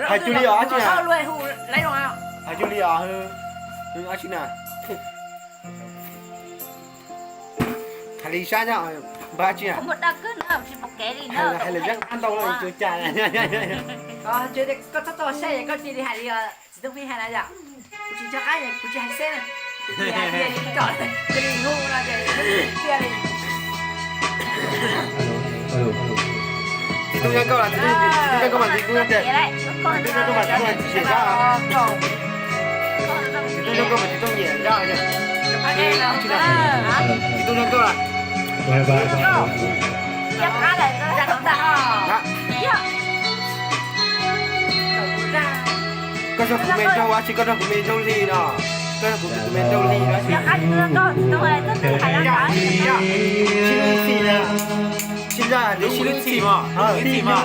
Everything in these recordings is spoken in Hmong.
Hais cuag li os, hais cuag li os, dab tsi na. Hais li sab nyob, npawg dab tsi na. Hais lawm zab qab ntau los cuag cas. Koj txhob txo saib koj cia li hais li txiv Tooj Pheej hais na yom. Kuv tsis nco qab, kuv tsis hais xwb na. Txiv Tooj nyob koj, txiv Tooj nyob koj mas txiv Tooj nyiam zab. Txiv Tooj nyob koj mas txiv Tooj nyiam zab. Txiv Tooj nyob koj. Koj yog kuv me nraug dab tsi, koj yog kuv me nraug li no. Koj yog kuv tus me nraug li dab tsi. Sib lub txim na. Sib zaj tias sib lub txim mas, sib lub txim mas.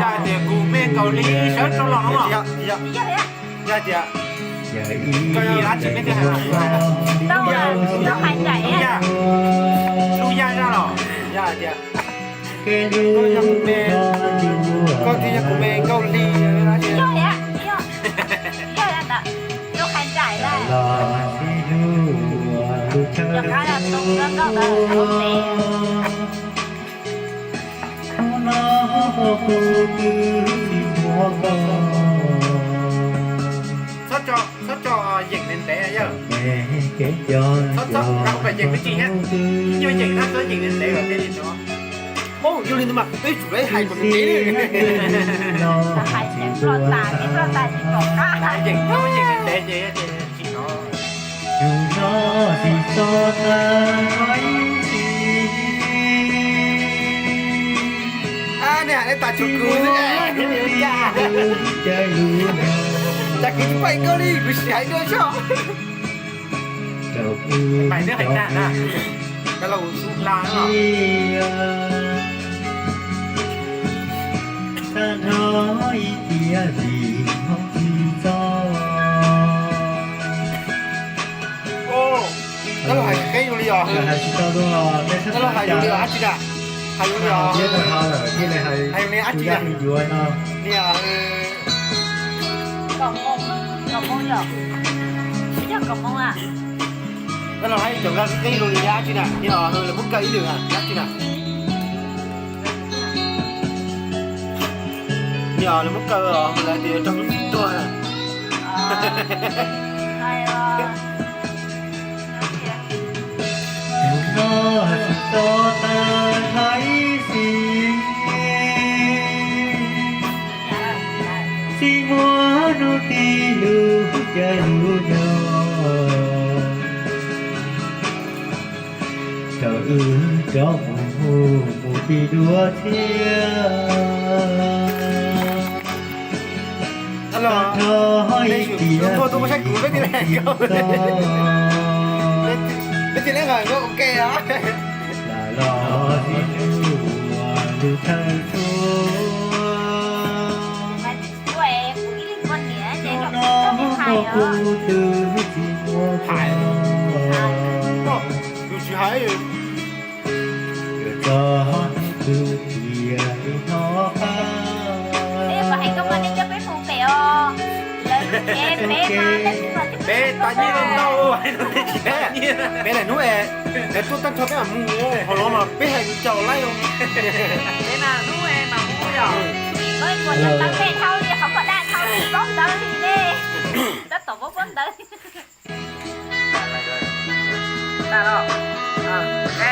Zaj tias kuv me nkaus li sawv rau los no. Zaj tias, koj yog dab tsi me thiaj hais, lub yaj, lub yaj zaj los, zaj tias koj yog kuv me, koj thiaj yog kuv me nkaus li. Txhob tso, txhob tso yeem ntev ntev yawg. Txhob, txhob, yeem me ntsis thiab. Ib nyuag yeem tab txhob yeem ntev ntev kom thiaj li no. Ub, yog li ntawd mas peb tsum hais kom ntev ntev. Yeem, yeem ntev ntev ces tsis no. Nej hais nej tas tsuj kuv xwb. Cas kuv tsis paub koj li, kuv sim hais dua tso. Pais twb hais tag na. Los kuv xub hla no. Koj los hais qeb zoo li os. Koj los hais zoo li os dab tsi na? Hais zoo li os. Hais zoo li dab tsi na? Niam, koj los hais cov nqa qeb zoo li dab tsi na? Niam, lawv muab kaw ib lwm dab tsi na? Niam, lawv muab kaw os, lawv tias raug lub txim tuag na. Txij muaj hnub tij lub caij lub nyoog, rau wb rov mus mus tij duav thiab. Tag nrho ib tiam lam los sib hlub ua lub thawj txhua. Hnub no muaj kuv twb tsis muaj hais. Yuav txog hnub twg tiag li no qab. Peb tas nyiaj ntau, peb daim hnub es lawv tuaj tag nrho peb mam mus, hauv no mas peb hais caum laib os. Peb mas hnub es mas mus yom. Koj puas nyob tab peb dhau li qhov muag daj dhau li pob ntawd li ne. Tab tom pob pob ntawd.